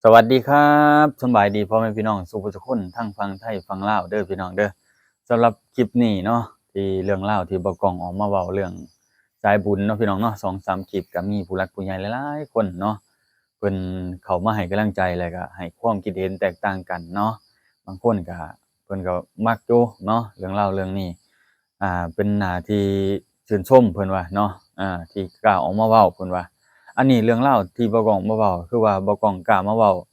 ສະຫວັດດີຄັບ ສະບາຍດີພໍ່ແມ່ພີ່ນ້ອງສູ່ຜູ້ສູ່ຄົນ ທັງຝັ່ງໄທຝັ່ງລາວເດີພີ່ນ້ອງເດີ. ສຳລັບຄລິບນີ້ເນາະ ທີ່ເລື່ອງລາວທີ່ບ່າວກ້ອງອອກມາເວົ້າເລື່ອງສາຍບຸນເນາະພີ່ນ້ອງເນາະ, ສອງສາມຄລິບກໍມີຜູ້ຫຼັກຜູ້ໃຫຍ່ຫຼາຍໆຄົນເນາະ ເພິ່ນເຂົ້າມາໃຫ້ກຳລັງໃຈ ແລ້ວກໍໃຫ້ຄວາມຄິດເຫັນແຕກຕ່າງກັນເນາະ. ບາງຄົນກໍ ເພິ່ນກໍມັກຢູ່ເນາະ ເລື່ອງລາວເລື່ອງນີ້ ອ່າ ເປັນໜ້າທີ່ຊື່ນຊົມເພິ່ນວ່າເນາະ ອ່າ ທີ່ກ້າອອກມາເວົ້າເພິ່ນວ່າ. ອັນນີ້ເລື່ອງລາວທີ່ບ່າວກ້ອງມາເວົ້າ ຄືວ່າບ່າວກ້ອງກ້າມາເວົ້າ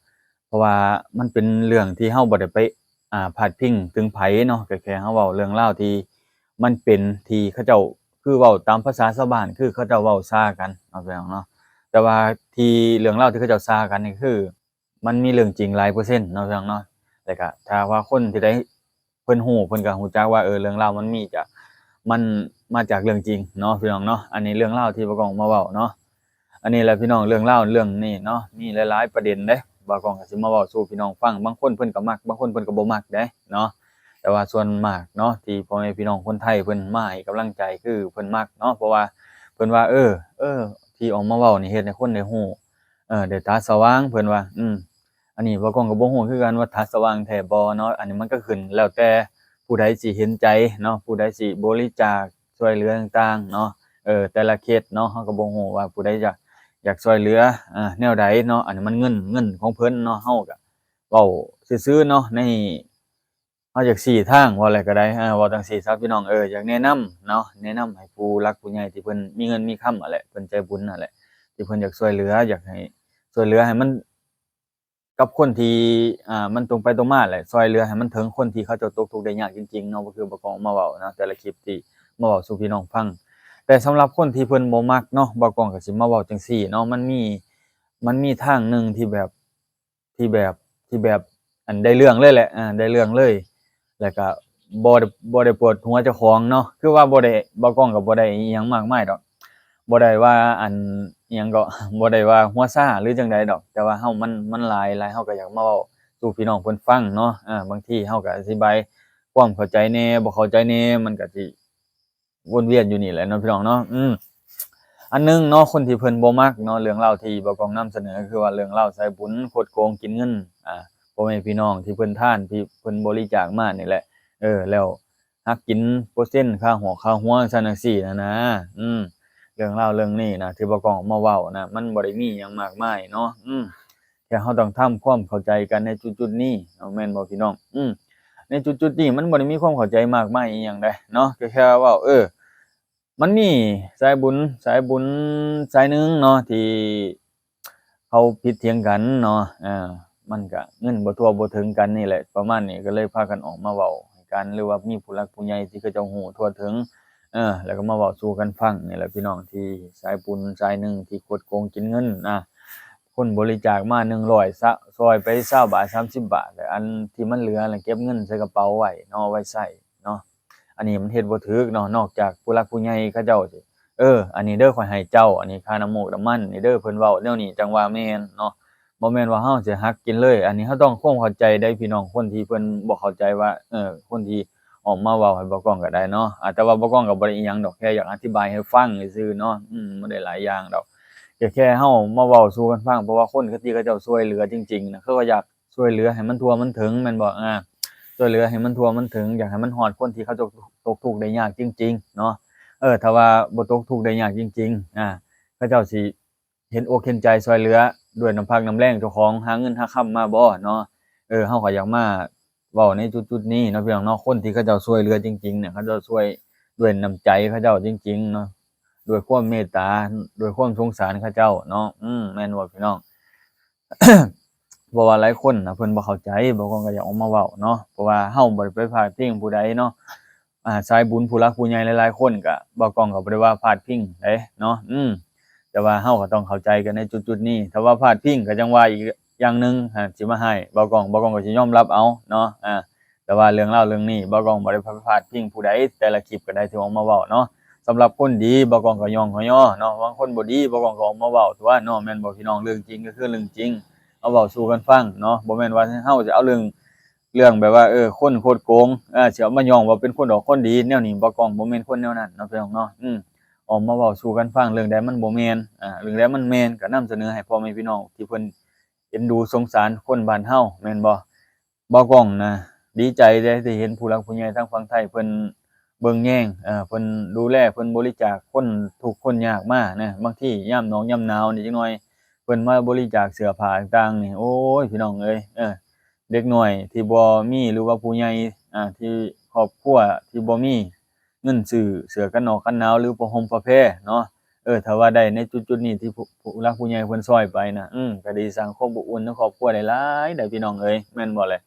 ເພາະວ່າມັນເປັນເລື່ອງທີ່ເຮົາບໍ່ໄດ້ໄປ ອ່າ ພາດພິງເຖິງໃຜເນາະ, ກໍແຄ່ເຮົາເວົ້າເລື່ອງລາວທີ່ມັນເປັນ ທີ່ເຂົາເຈົ້າ ຄືເວົ້າຕາມພາສາຊາວບ້ານ ຄືເຂົາເຈົ້າເວົ້າຊາກັນເນາະ ພີ່ນ້ອງເນາະ. ແຕ່ວ່າທີ່ເລື່ອງລາວທີ່ເຂົາເຈົ້າຊາກັນນີ້ ຄື ມັນມີເລື່ອງຈິງຫຼາຍເປີເຊັນເນາະ ພີ່ນ້ອງເນາະ. ແລ້ວກະຖ້າວ່າຄົນທີ່ໃດເພິ່ນຮູ້ ເພິ່ນກະຮູ້ຈັກວ່າ ເອີ ເລື່ອງລາວມັນມີຈາກ ມັນມາຈາກເລື່ອງຈິງເນາະ ພີ່ນ້ອງເນາະ. ອັນນີ້ເລື່ອງລາວທີ່ບ່າວກ້ອງມາເວົ້າເນາະ. ອັນນີ້ແຫຼະພີ່ນ້ອງ ເລື່ອງລາວເລື່ອງນີ້ເນາະ ມີຫຼາຍໆປະເດັນເດ້ ບ່າວກ້ອງກໍຊິມາເວົ້າສູ່ພີ່ນ້ອງຟັງ. ບາງຄົນເພິ່ນກໍມັກ ບາງຄົນເພິ່ນກໍບໍ່ມັກເດ້ເນາະ. ແຕ່ວ່າສ່ວນມາກເນາະ ທີ່ພໍ່ແມ່ພີ່ນ້ອງຄົນໄທເພິ່ນມາໃຫ້ກຳລັງໃຈ ຄືເພິ່ນມັກເນາະ ເພາະວ່າເພິ່ນວ່າ ເອີ ເອີ ທີ່ອອກມາເວົ້ານີ້ເຮັດໃຫ້ຄົນໄດ້ຮູ້ ເອີ ໄດ້ຕາສະຫວ່າງ ເພິ່ນວ່າ. ອືມ ອັນນີ້ບ່າວກ້ອງກໍບໍ່ຮູ້ຄືກັນວ່າຕາສະຫວ່າງແທ້ບໍ່ເນາະ. ອັນນີ້ມັນກໍຂຶ້ນແລ້ວແຕ່ຜູ້ໃດຊິເຫັນໃຈເນາະ ຜູ້ໃດຊິບໍລິຈາກຊ່ວຍເຫຼືອຕ່າງໆເນາະ. ເອີ ແຕ່ລະເຄສເນາະ ເຮົາກໍບໍ່ຮູ້ວ່າຜູ້ໃດຢາກ ຢາກຊ່ວຍເຫຼືອ ເອີ ແນວໃດເນາະ. ອັນນີ້ມັນເງິນ ເງິນຂອງເພິ່ນເນາະ ເຮົາກໍເວົ້າຊື່ໆເນາະ ໃນ ເຮົາຢາກຊີ້ທາງ ເວົ້າແລ້ວກໍໄດ້ ເອີ ເວົ້າຈັ່ງຊີ້ຊະພີ່ນ້ອງ ເອີ ຢາກແນະນຳເນາະ ແນະນຳໃຫ້ຜູ້ຫຼັກຜູ້ໃຫຍ່ທີ່ເພິ່ນມີເງິນມີຄຳຫັ້ນແຫຼະ ເພິ່ນໃຈບຸນຫັ້ນແຫຼະ ທີ່ເພິ່ນຢາກຊ່ວຍເຫຼືອ ຢາກໃຫ້ຊ່ວຍເຫຼືອໃຫ້ມັນ ກັບຄົນທີ່ ອ່າ ມັນຕົງໄປຕົງມາແຫຼະ ຊ່ວຍເຫຼືອໃຫ້ມັນເຖິງຄົນທີ່ເຂົາເຈົ້າຕົກທຸກໄດ້ຍາກຈິງໆເນາະ. ກໍຄືບ່າວກ້ອງມາເວົ້ານະ ແຕ່ລະຄລິບທີ່ມາເວົ້າສູ່ພີ່ນ້ອງຟັງ. ແຕ່ສຳລັບຄົນທີ່ເພິ່ນບໍ່ມັກເນາະ ບ່າວກ້ອງກໍຊິມາເວົ້າຈັ່ງຊີ້ເນາະ ມັນມີ ມັນມີທາງໜຶ່ງທີ່ແບບ ທີ່ແບບ ທີ່ແບບ ອັນ ໄດ້ເລື່ອງເລີຍແຫຼະ ອ່າ ໄດ້ເລື່ອງເລີຍ ແລ້ວກະບໍ່ໄດ້ ບໍ່ໄດ້ປວດຫົວເຈົ້າຂອງເນາະ. ຄືວ່າບໍ່ໄດ້ ບ່າວກ້ອງກໍບໍ່ໄດ້ອີ່ຫຍັງມາກມາຍດອກ ບໍ່ໄດ້ວ່າ ອັນ ອີ່ຫຍັງເກາະ ບໍ່ໄດ້ວ່າຫົວຊາ ຫຼື ຈັ່ງໃດດອກ ແຕ່ວ່າເຮົາ ມັນ ມັນຫຼາຍ ຫຼາຍ ເຮົາກໍຢາກມາເວົ້າສູ່ພີ່ນ້ອງເພິ່ນຟັງເນາະ. ອ່າ ບາງທີເຮົາກໍອະທິບາຍຄວາມເຂົ້າໃຈແດ່ ບໍ່ເຂົ້າໃຈແດ່ ມັນກໍຊິ ວົນວຽນຢູ່ນີ້ແຫຼະເນາະ ພີ່ນ້ອງເນາະ. ອືມ ອັນໜຶ່ງເນາະ ຄົນທີ່ເພິ່ນບໍ່ມັກເນາະ ເລື່ອງລາວທີ່ບ່າວກ້ອງນຳສະເໜີ ຄືວ່າເລື່ອງລາວສາຍບຸນຄົດໂກງກິນເງິນ ອ່າ ພໍ່ແມ່ພີ່ນ້ອງທີ່ເພິ່ນທານ ທີ່ເພິ່ນບໍລິຈາກມານີ້ແຫຼະ ເອີ ແລ້ວຫັກກິນເປີເຊັນຄ່າຫອກຄ່າຫົວ ຈັ່ງຊັ້ນຈັ່ງຊີ້ຫັ້ນນະ. ອືມ ເລື່ອງລາວເລື່ອງນີ້ນະ ທີ່ບ່າວກ້ອງເອົາມາເວົ້ານະ ມັນບໍ່ໄດ້ມີຫຍັງມາກມາຍເນາະ. ອືມ ແຕ່ເຮົາຕ້ອງທຳຄວາມເຂົ້າໃຈກັນໃນຈຸດໆນີ້ເນາະ ແມ່ນບໍ່ພີ່ນ້ອງ? ອືມ ໃນຈຸດໆນີ້ມັນບໍ່ໄດ້ມີຄວາມເຂົ້າໃຈມາກມາຍອີ່ຫຍັງໃດເນາະ ກໍແຄ່ເວົ້າ ເອີ ມັນມີສາຍບຸນ ສາຍບຸນສາຍໜຶ່ງເນາະ ທີ່ເຂົາຜິດຖຽງກັນເນາະ ເອີ ມັນກະເງິນບໍ່ທົ່ວບໍ່ເຖິງກັນນີ້ແຫຼະ ປະມານນີ້ ກໍເລີຍພາກັນອອກມາເວົ້າໃຫ້ກັນ ຫຼືວ່າມີຜູ້ຫຼັກຜູ້ໃຫຍ່ທີ່ເຂົາເຈົ້າຮູ້ທົ່ວເຖິງ ເອີ ແລ້ວກໍມາເວົ້າສູ່ກັນຟັງນີ້ແຫຼະ ພີ່ນ້ອງ ທີ່ສາຍບຸນສາຍໜຶ່ງທີ່ຄົດໂກງກິນເງິນນະ ຄົນບໍລິຈາກມາໜຶ່ງຮ້ອຍ ຊະ ຊ່ອຍໄປຊາວບາດ ສາມສິບບາດ ແລ້ວອັນທີ່ມັນເຫຼືອນະ ເກັບເງິນໃສ່ກະເປົາໄວ້ເນາະ ໄວ້ໃຊ້ເນາະ. ອັນນີ້ມັນເຮັດບໍ່ຖືກເນາະ ນອກຈາກຜູ້ຫຼັກຜູ້ໃຫຍ່ເຂົາເຈົ້າຊິ ເອີ ອັນນີ້ເດີ ຂ້ອຍໃຫ້ເຈົ້າ ອັນນີ້ຄ່ານ້ຳມູກນ້ຳມັນນີ້ເດີ ເພິ່ນເວົ້າແນວນີ້ຈັ່ງວ່າແມ່ນເນາະ. ບໍ່ແມ່ນວ່າເຮົາຊິຫັກກິນເລີຍ ອັນນີ້ເຮົາຕ້ອງຄວາມເຂົ້າໃຈໃດ໋ ພີ່ນ້ອງ ຄົນທີ່ເພິ່ນບໍ່ເຂົ້າໃຈວ່າ ເອີ ຄົນທີ່ອອກມາເວົ້າໃຫ້ບ່າວກ້ອງກໍໄດ້ເນາະ ອາ ແຕ່ວ່າບ່າວກ້ອງກໍບໍ່ໄດ້ອີ່ຫຍັງດອກ ແຄ່ຢາກອະທິບາຍໃຫ້ຟັງຊື່ໆເນາະ. ອືມ ບໍ່ໄດ້ຫຼາຍຢ່າງດອກ ກໍແຄ່ເຮົາມາເວົ້າສູ່ກັນຟັງ ເພາະວ່າຄົນທີ່ເຂົາເຈົ້າຊ່ວຍເຫຼືອຈິງໆນະ ເຂົາກໍຢາກຊ່ວຍເຫຼືອໃຫ້ມັນທົ່ວມັນເຖິງ ແມ່ນບໍ່? ອາ ຊ່ວຍເຫຼືອໃຫ້ມັນທົ່ວມັນເຖິງ ຢາກໃຫ້ມັນຮອດຄົນທີ່ເຂົາຕົກ ຕົກທຸກໄດ້ຍາກຈິງໆເນາະ. ເອີ ຖ້າວ່າບໍ່ຕົກທຸກໄດ້ຍາກຈິງໆ ອາ ເຂົາເຈົ້າຊິ ເຫັນອົກເຫັນໃຈຊ່ວຍເຫຼືອດ້ວຍນ້ຳພັກນ້ຳແຮງເຈົ້າຂອງ ຫາເງິນຫາຄຳມາບໍ່ເນາະ? ເອີ ເຮົາກໍຢາກມາເວົ້າໃນຈຸດໆນີ້ເນາະ ພີ່ນ້ອງເນາະ. ຄົນທີ່ເຂົາເຈົ້າຊ່ວຍເຫຼືອຈິງໆເນຍ ເຂົາເຈົ້າຊ່ວຍດ້ວຍນ້ຳໃຈເຂົາເຈົ້າຈິງໆເນາະ ດ້ວຍຄວາມເມດຕາ ດ້ວຍຄວາມສົງສານເຂົາເຈົ້າເນາະ. ອືມ ແມ່ນບໍ່ ພີ່ນ້ອງ? ເພາະວ່າຫຼາຍຄົນນະ ເພິ່ນບໍ່ເຂົ້າໃຈ ບ່າວກ້ອງກໍຢາກອອກມາເວົ້າເນາະ ເພາະວ່າເຮົາບໍ່ໄດ້ໄປພາດພິງຜູ້ໃດເນາະ. ອ່າ ສາຍບຸນຜູ້ຫຼັກຜູ້ໃຫຍ່ຫຼາຍໆຄົນກະ ບ່າວກ້ອງກໍບໍ່ໄດ້ວ່າພາດພິງໃດເນາະ ອືມ ແຕ່ວ່າເຮົາກໍຕ້ອງເຂົ້າໃຈກັນໃນຈຸດໆນີ້. ຖ້າວ່າພາດພິງກໍຈັ່ງວ່າອີກຢ່າງໜຶ່ງ ຫາກຊິມາຮ້າຍບ່າວກ້ອງ ບ່າວກ້ອງກໍຊິຍອມຮັບເອົາເນາະ. ອາ ແຕ່ວ່າເລື່ອງລາວເລື່ອງນີ້ ບ່າວກ້ອງບໍ່ໄດ້ພາດພິງຜູ້ໃດ ແຕ່ລະຄລິບກໍໄດ້ທີ່ອອກມາເວົ້າເນາະ. ສຳລັບຄົນດີ ບ່າວກ້ອງກໍຍ້ອງກໍຍໍເນາະ, ບາງຄົນບໍ່ດີ ບ່າວກ້ອງກໍອອກມາເວົ້າຕົວະເນາະ ແມ່ນບໍ່ພີ່ນ້ອງ? ເລື່ອງຈິງກໍຄືເລື່ອງຈິງ ເອົາເວົ້າສູ່ກັນຟັງເນາະ, ບໍ່ແມ່ນວ່າເຮົາຈະເອົາເລື່ອງ ເລື່ອງແບບວ່າ ເອີ ຄົນຄົດໂກງ ເອີ ຊິເອົາມາຍ້ອງວ່າເປັນຄົນດອກຄົນດີແນວນີ້ ບ່າວກ້ອງບໍ່ແມ່ນຄົນແນວນັ້ນເນາະ ພີ່ນ້ອງເນາະ. ອືມ ອອກມາເວົ້າສູ່ກັນຟັງ ເລື່ອງໃດມັນບໍ່ແມ່ນ ອ່າ ເລື່ອງໃດມັນແມ່ນກໍນຳສະເໜີໃຫ້ພໍ່ແມ່ພີ່ນ້ອງທີ່ເພິ່ນ ອັນດູສົງສານຄົນບ້ານເຮົາ ແມ່ນບໍ່? ບ່າວກ້ອງນະ ດີໃຈເດ້ທີ່ເຫັນຜູ້ຫຼັກຜູ້ໃຫຍ່ທາງຝັ່ງໄທເພິ່ນເບິ່ງແຍງ ເອີ ເພິ່ນດູແລ ເພິ່ນບໍລິຈາກຄົນທຸກຄົນຍາກມານະ. ບາງທີຍາມໜອກຍາມໜາວນີ້ຈັກໜ່ອຍ ເພິ່ນມາບໍລິຈາກເສື້ອຜ້າຕ່າງໆນີ້ ໂອ້ຍ ພີ່ນ້ອງເອີຍ ເອີ ເດັກນ້ອຍທີ່ບໍ່ມີ ຫຼືວ່າຜູ້ໃຫຍ່ ອາ ທີ່ຄອບຄົວທີ່ບໍ່ມີເງິນຊື້ເສື້ອກັນໜອກກັນໜາວ ຫຼືຜ້າຫົ່ມຜ້າແພເນາະ ເອີ ຖ້າວ່າໄດ້ໃນຈຸດໆນີ້ທີ່ຜູ້ ຜູ້ຫຼັກຜູ້ໃຫຍ່ເພິ່ນຊ່ອຍໄປນະ ອືມ ກໍໄດ້ສ້າງຄວາມອົບອຸ່ນໃນຄອບຄົວໄດ້ຫຼາຍໃດ໋ ພີ່ນ້ອງເອີຍ ແມ່ນບໍ່ແຫຼະ?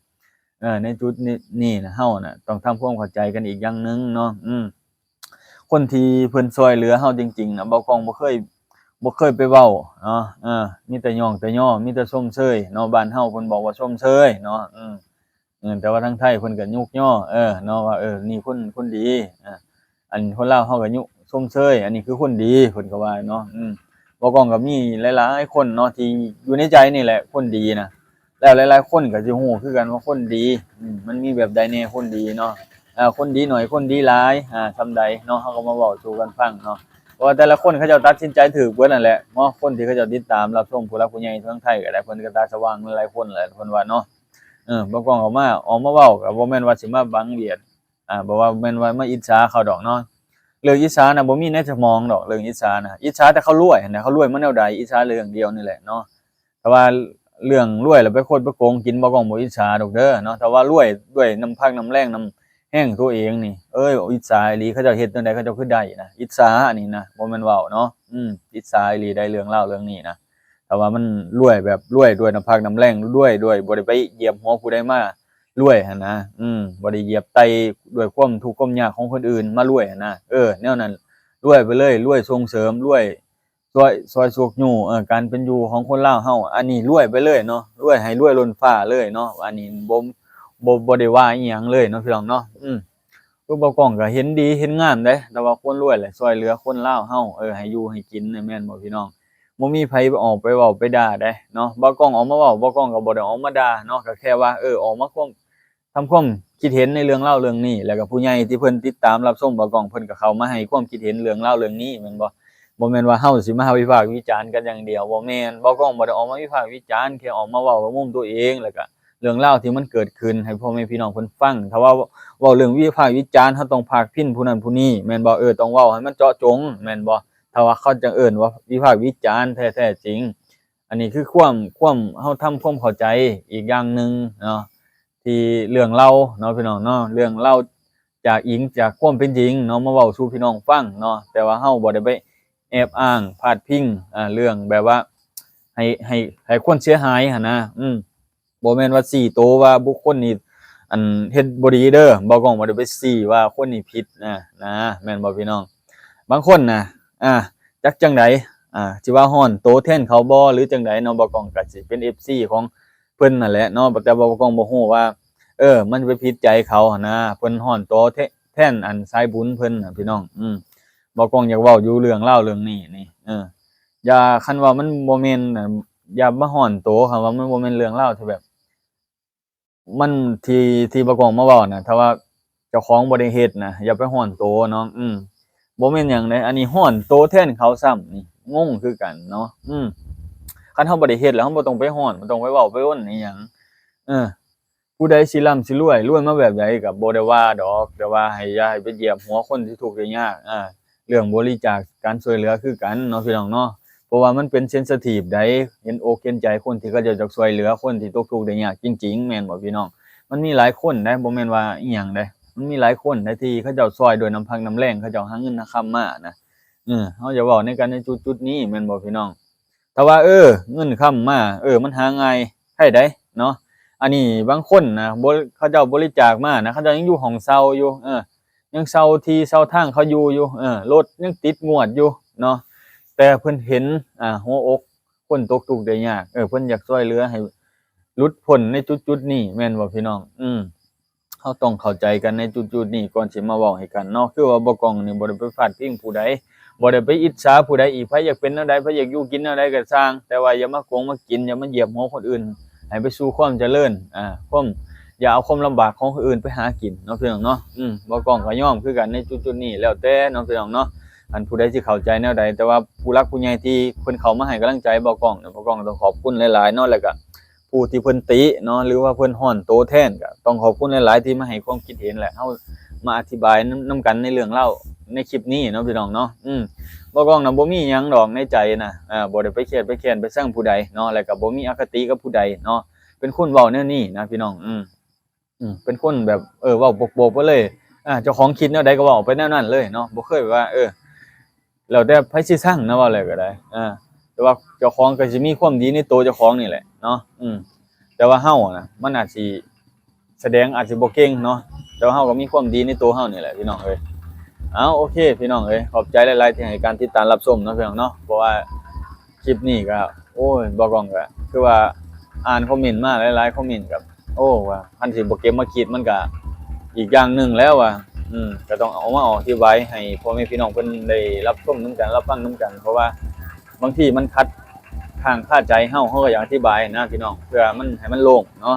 ເອີ ໃນຈຸດນີ້ ນີ້ນະ ເຮົານະ ຕ້ອງທຳຄວາມເຂົ້າໃຈກັນອີກຢ່າງໜຶ່ງເນາະ ອືມ ຄົນທີ່ເພິ່ນຊ່ອຍເຫຼືອເຮົາຈິງໆນະ ບ່າວກ້ອງບໍ່ເຄີຍ ບໍ່ເຄີຍໄປເວົ້າເນາະ ເອີ ມີແຕ່ຍ້ອງແຕ່ຍໍ ມີແຕ່ຊົມເຊີຍເນາະ ບ້ານເຮົາເພິ່ນບອກວ່າຊົມເຊີຍເນາະ ອືມ ເອີ ແຕ່ວ່າທາງໄທເພິ່ນກໍຍົກຍໍ ເອີ ເນາະ ວ່າ ເອີ ນີ້ຄົນ ຄົນດີ ເອີ ອັນຄົນລາວເຮົາກໍຍຸ ຊົມເຊີຍ ອັນນີ້ຄືຄົນດີ ເພິ່ນກໍວ່າເນາະ ອືມ ບ່າວກ້ອງກໍມີຫຼາຍໆຄົນເນາະ ທີ່ຢູ່ໃນໃຈນີ້ແຫຼະ ຄົນດີນະ ແລ້ວຫຼາຍໆຄົນກໍຊິຮູ້ຄືກັນວ່າຄົນດີ ອືມ ມັນມີແບບໃດແດ່ຄົນດີເນາະ ເອີ ຄົນດີໜ້ອຍ ຄົນດີຫຼາຍ ອາ ສ່ຳໃດເນາະ ເຮົາກໍມາເວົ້າສູ່ກັນຟັງເນາະ ເພາະວ່າແຕ່ລະຄົນເຂົາເຈົ້າຕັດສິນໃຈຖືກເບິດນັ້ນແຫຼະເນາະ ຄົນທີ່ເຂົາເຈົ້າຕິດຕາມຮັບຊົມ ຜູ້ຫຼັກຜູ້ໃຫຍ່ທາງໄທກໍໄດ້ ເພິ່ນກໍຕາສະຫວ່າງຫຼາຍຄົນແຫຼະ ເພິ່ນວ່າເນາະ ເອີ ບ່າວກ້ອງກໍມາ ອອກມາເວົ້າ ກໍບໍ່ແມ່ນວ່າຊິມາບັງບຽດ ອ່າ ບໍ່ວ່າແມ່ນວ່າມາອິດສາເຂົາດອກເນາະ ເລື່ອງອິດສານະບໍ່ມີໃນສະໝອງດອກ ເລື່ອງອິດສານະ ອິດສາແຕ່ເຂົາລວຍຫັ້ນນະ ເຂົາລວຍມາແນວໃດ ອິດສາເລື່ອງດຽວນີ້ແຫຼະເນາະ ແຕ່ວ່າເລື່ອງລວຍແລ້ວໄປຄົດໄປໂກງກິນ ບ່າວກ້ອງບໍ່ອິດສາດອກເດີເນາະ ແຕ່ວ່າລວຍດ້ວຍນ້ຳພັກນ້ຳແຮງ ນ້ຳແຮງຕົວເອງນີ້ ເອີຍ ອິດສາອີ່ຫຼີ ເຂົາເຈົ້າເຮັດແນວໃດ ເຂົາເຈົ້າຄືໄດ້ນະ ອິດສາອັນນີ້ນະ ບໍ່ແມ່ນເວົ້າເນາະ ອືມ ອິດສາອີ່ຫຼີໄດ໋ ເລື່ອງລາວເລື່ອງນີ້ນະ ແຕ່ວ່າມັນລວຍແບບລວຍດ້ວຍນ້ຳພັກນ້ຳແຮງ ລວຍດ້ວຍບໍ່ໄດ້ໄປຢຽບຫົວຜູ້ໃດມາ ລວຍຫັ້ນນະ ອືມ ບໍ່ໄດ້ຢຽບໄຕ່ດ້ວຍຄວາມທຸກຄວາມຍາກຂອງຄົນອື່ນມາລວຍຫັ້ນນະ ເອີ ແນວນັ້ນ ລວຍໄປເລີຍ ລວຍສົ່ງເສີມ ລວຍຊ່ອຍ ຊ່ອຍຊຸກຍູ້ ເອີ ການເປັນຢູ່ຂອງຄົນລາວເຮົາ ອັນນີ້ລວຍໄປເລີຍເນາະ ລວຍໃຫ້ລວຍລົ້ນຟ້າເລີຍເນາະ ອັນນີ້ບໍ່ ບໍ່ ບໍ່ໄດ້ວ່າອີ່ຫຍັງເລີຍເນາະ ພີ່ນ້ອງເນາະ ອືມ ຄືບ່າວກ້ອງກໍເຫັນດີເຫັນງາມເດ້ ແຕ່ວ່າຄວນລວຍແຫຼະ ຊ່ອຍເຫຼືອຄົນລາວເຮົາ ເອີ ໃຫ້ຢູ່ໃຫ້ກິນ ແມ່ນບໍ່ ພີ່ນ້ອງ? ບໍ່ມີໃຜອອກໄປເວົ້າໄປດ່າໃດເນາະ ບ່າວກ້ອງອອກມາເວົ້າ ບ່າວກ້ອງກໍບໍ່ໄດ້ອອກມາດ່າເນາະ ກໍແຄ່ວ່າ ເອີ ອອກມາຄວາມ ທຳຄວາມຄິດເຫັນໃນເລື່ອງລາວເລື່ອງນີ້ ແລ້ວກໍຜູ້ໃຫຍ່ທີ່ເພິ່ນຕິດຕາມຮັບຊົມບ່າວກ້ອງ ເພິ່ນກໍເຂົ້າມາໃຫ້ຄວາມຄິດເຫັນເລື່ອງລາວເລື່ອງນີ້ແມ່ນບໍ່? ບໍ່ແມ່ນວ່າເຮົາຊິມາວິພາກວິຈານກັນຢ່າງດຽວ ບໍ່ແມ່ນ ບ່າວກ້ອງບໍ່ໄດ້ອອກມາວິພາກວິຈານ ແຄ່ອອກມາເວົ້າໃນມຸມຕົວເອງ ແລ້ວກໍເລື່ອງລາວທີ່ມັນເກີດຂຶ້ນໃຫ້ພໍ່ແມ່ພີ່ນ້ອງເພິ່ນຟັງ ຖ້າວ່າເວົ້າເລື່ອງວິພາກວິຈານ ເຮົາຕ້ອງພາດພິງຜູ້ນັ້ນຜູ້ນີ້ແມ່ນບໍ່? ເອີ ຕ້ອງເວົ້າໃຫ້ມັນເຈາະຈົງແມ່ນບໍ່? ຖ້າວ່າເຂົາຈັ່ງເອີ້ນວ່າວິພາກວິຈານແທ້ໆຈິງ ອັນນີ້ຄືຄວາມ ຄວາມ ເຮົາທຳຄວາມເຂົ້າໃຈອີກຢ່າງໜຶ່ງເນາະ ທີ່ເລື່ອງລາວເນາະ ພີ່ນ້ອງເນາະ ເລື່ອງລາວຈາກອີງຈາກຄວາມເປັນຈິງເນາະ ມາເວົ້າສູ່ພີ່ນ້ອງຟັງເນາະ ແຕ່ວ່າເຮົາບໍ່ໄດ້ໄປແອບອ້າງພາດພິງ ອາ ເລື່ອງແບບວ່າໃຫ້ ໃຫ້ ໃຫ້ຄົນເສຍຫາຍຫັ້ນນະ ອືມ ບໍ່ແມ່ນວ່າຊີ້ໂຕວ່າບຸກຄົນນີ້ ອັນ ເຮັດບໍ່ດີເດີ ບ່າວກ້ອງບໍ່ໄດ້ໄປຊີ້ວ່າຄົນນີ້ຜິດນະ ນະ ແມ່ນບໍ່ພີ່ນ້ອງ? ບາງຄົນນະ ອາ ຈັກຈັ່ງໃດ ອາ ຊິວ່າຮ້ອນໂຕແທນເຂົາບໍ່ ຫຼື ຈັ່ງໃດເນາະ ບ່າວກ້ອງກໍຊິເປັນເອັຟຊີຂອງເພິ່ນນັ້ນແຫຼະເນາະ ແຕ່ວ່າບ່າວກ້ອງບໍ່ຮູ້ວ່າ ເອີ ມັນໄປຜິດໃຈເຂົາຫັ້ນນະ ເພິ່ນຮ້ອນໂຕແທ ແທນອັນສາຍບຸນເພິ່ນນະ ພີ່ນ້ອງ ອືມ ບ່າວກ້ອງຢາກເວົ້າຢູ່ເລື່ອງລາວເລື່ອງນີ້ນີ້ ເອີ ຢ່າ ຄັນວ່າມັນບໍ່ແມ່ນ ອາ ຢ່າມາຮ້ອນໂຕ ຄັນວ່າມັນບໍ່ແມ່ນເລື່ອງລາວທີ່ແບບ ມັນ ທີ່ ທີ່ບ່າວກ້ອງມາເວົ້ານະ ຖ້າວ່າເຈົ້າຂອງບໍ່ໄດ້ເຮັດນະ ຢ່າໄປຮ້ອນໂຕເນາະ ອືມ ບໍ່ແມ່ນຫຍັງເດ້ ອັນນີ້ຮ້ອນໂຕແທນເຂົາຊ້ຳນີ້ ງົງຄືກັນເນາະ ອືມ ຄັນເຮົາບໍ່ໄດ້ເຮັດແລ້ວ ເຮົາບໍ່ຕ້ອງໄປຮ້ອນ ບໍ່ຕ້ອງໄປເວົ້າໄປວົນອີ່ຫຍັງ ເອີ ຜູ້ໃດຊິລ່ຳຊິລວຍ ລວຍມາແບບໃດກໍບໍ່ໄດ້ວ່າດອກ ແຕ່ວ່າໃຫ້ ຢ່າໃຫ້ໄປຢຽບຫົວຄົນທີ່ທຸກໄດ້ຍາກ ອາ ເລື່ອງບໍລິຈາກການຊ່ວຍເຫຼືອຄືກັນເນາະ ພີ່ນ້ອງເນາະ ເພາະວ່າມັນເປັນເຊັນຊິທີບໃດ໋ ເຫັນອົກເຫັນໃຈຄົນທີ່ເຂົາເຈົ້າຢາກຊ່ວຍເຫຼືອຄົນທີ່ຕົກທຸກໄດ້ຍາກຈິງໆ ແມ່ນບໍ່ພີ່ນ້ອງ? ມັນມີຫຼາຍຄົນໃດ໋ ບໍ່ແມ່ນວ່າອີ່ຫຍັງໃດ໋ ມັນມີຫຼາຍຄົນໃດ໋ທີ່ເຂົາເຈົ້າຊ່ອຍດ້ວຍນ້ຳພັກນ້ຳແຮງ ເຂົາເຈົ້າຫາເງິນຫາຄຳມານະ ເອີ ເຮົາຈະເວົ້າໃນກັນໃນຈຸດໆນີ້ແມ່ນບໍ່ພີ່ນ້ອງ? ຖ້າວ່າ ເອີ ເງິນຄຳມາ ເອີ ມັນຫາງ່າຍໃຜໃດເນາະ ອັນນີ້ບາງຄົນນະ ບໍ ເຂົາເຈົ້າບໍລິຈາກມານະ ເຂົາເຈົ້າຍັງຢູ່ຫ້ອງເຊົ່າຢູ່ ເອີ ຍັງເຊົ່າທີ່ເຊົ່າທາງເຂົາຢູ່ຢູ່ ເອີ ລົດຍັງຕິດງວດຢູ່ເນາະ ແຕ່ເພິ່ນເຫັນ ອາ ຫົວອົກຄົນຕົກທຸກໄດ້ຍາກ ເອີ ເພິ່ນຢາກຊ່ວຍເຫຼືອໃຫ້ ຫຼຸດພົ້ນໃນຈຸດໆນີ້ ແມ່ນບໍ່ພີ່ນ້ອງ? ອືມ ເຮົາຕ້ອງເຂົ້າໃຈກັນໃນຈຸດໆນີ້ກ່ອນຊິມາເວົ້າໃຫ້ກັນເນາະ ຄືວ່າບ່າວກ້ອງນີ້ບໍ່ໄດ້ໄປພາດພິງຜູ້ໃດ ບໍ່ໄດ້ໄປອິດສາຜູ້ໃດອີກ ໃຜຢາກເປັນແນວໃດ ໃຜຢາກຢູ່ກິນແນວໃດກໍຊ່າງ ແຕ່ວ່າຢ່າມາໂກງມາກິນ ຢ່າມາຢຽບຫົວຄົນອື່ນໃຫ້ໄປສູ່ຄວາມຈະເລີນ ອາ ຄວາມ ຢ່າເອົາຄວາມລຳບາກຂອງຄົນອື່ນໄປຫາກິນເນາະ ພີ່ນ້ອງເນາະ ອືມ ບ່າວກ້ອງກໍຍອມຄືກັນໃນຈຸດໆນີ້ ແລ້ວແຕ່ເນາະ ພີ່ນ້ອງເນາະ ອັນຜູ້ໃດຊິເຂົ້າໃຈແນວໃດ ແຕ່ວ່າຜູ້ຫຼັກຜູ້ໃຫຍ່ທີ່ເພິ່ນເຂົ້າມາໃຫ້ກຳລັງໃຈບ່າວກ້ອງ ບ່າວກ້ອງຕ້ອງຂອບຄຸນຫຼາຍໆເນາະ ແລ້ວກໍ ຜູ້ທີ່ເພິ່ນຕິເນາະ ຫຼືວ່າເພິ່ນຮ້ອນໂຕແທນ ກໍຕ້ອງຂອບຄຸນຫຼາຍໆທີ່ມາໃຫ້ຄວາມຄິດເຫັນ ແລະ ເຮົາມາອະທິບາຍນຳ ນຳກັນໃນເລື່ອງລາວໃນຄລິບນີ້ເນາະ ພີ່ນ້ອງເນາະ. ອືມ ບໍ່ກອງນະ ບໍ່ມີຫຍັງດອກໃນໃຈນະ ເອີ ບໍ່ໄດ້ໄປຄຽດໄປແຄ້ນໄປຊັງຜູ້ໃດເນາະ ແລະ ກໍບໍ່ມີອະຄະຕິກັບຜູ້ໃດເນາະ ເປັນຄົນເວົ້າແນວນີ້ນະ ພີ່ນ້ອງ. ອືມ ອືມ ເປັນຄົນແບບ ເອີ ເວົ້າໂປກໆໄປເລີຍ ອາ ເຈົ້າຂອງຄິດແນວໃດກໍເວົ້າໄປແນວນັ້ນເລີຍເນາະ ບໍ່ເຄີຍວ່າ ເອີ ແລ້ວແຕ່ໃຜຊິຊັງນະ ເວົ້າແລ້ວກໍໄດ້ ອາ ແຕ່ວ່າເຈົ້າຂອງກໍຊິມີຄວາມດີໃນໂຕເຈົ້າຂອງນີ້ແຫຼະເນາະ. ອືມ ແຕ່ວ່າເຮົານະ ມັນອາດຊິສະແດງອາດຊິບໍ່ເກັ່ງເນາະ ແຕ່ວ່າເຮົາກໍມີຄວາມດີໃນໂຕເຮົານີ້ແຫຼະ ພີ່ນ້ອງເອີຍ. ເອົາ ໂອເຄ ພີ່ນ້ອງເອີຍ ຂອບໃຈຫຼາຍໆທີ່ໃຫ້ການຕິດຕາມຮັບຊົມເນາະ ພີ່ນ້ອງເນາະ ເພາະວ່າຄລິບນີ້ກໍ ໂອ້ຍ ບໍ່ກອງກໍຄືວ່າອ່ານຄອມເມັນມາຫຼາຍໆຄອມເມັນກໍ ໂອ້ ວ່າຄັນຊິບໍ່ເກັບມາຄິດ ມັນກະອີກຢ່າງໜຶ່ງແລ້ວວ່າ ອືມ ກະຕ້ອງເອົາມາອອກອະທິບາຍໃຫ້ພໍ່ແມ່ພີ່ນ້ອງເພິ່ນໄດ້ຮັບຊົມນຳກັນ ຮັບຟັງນຳກັນ ເພາະວ່າບາງທີມັນຂັດຄ້າງຄາໃຈເຮົາ ເຮົາກໍຢາກອະທິບາຍນະພີ່ນ້ອງ ເພື່ອມັນໃຫ້ມັນໂລ່ງເນາະ.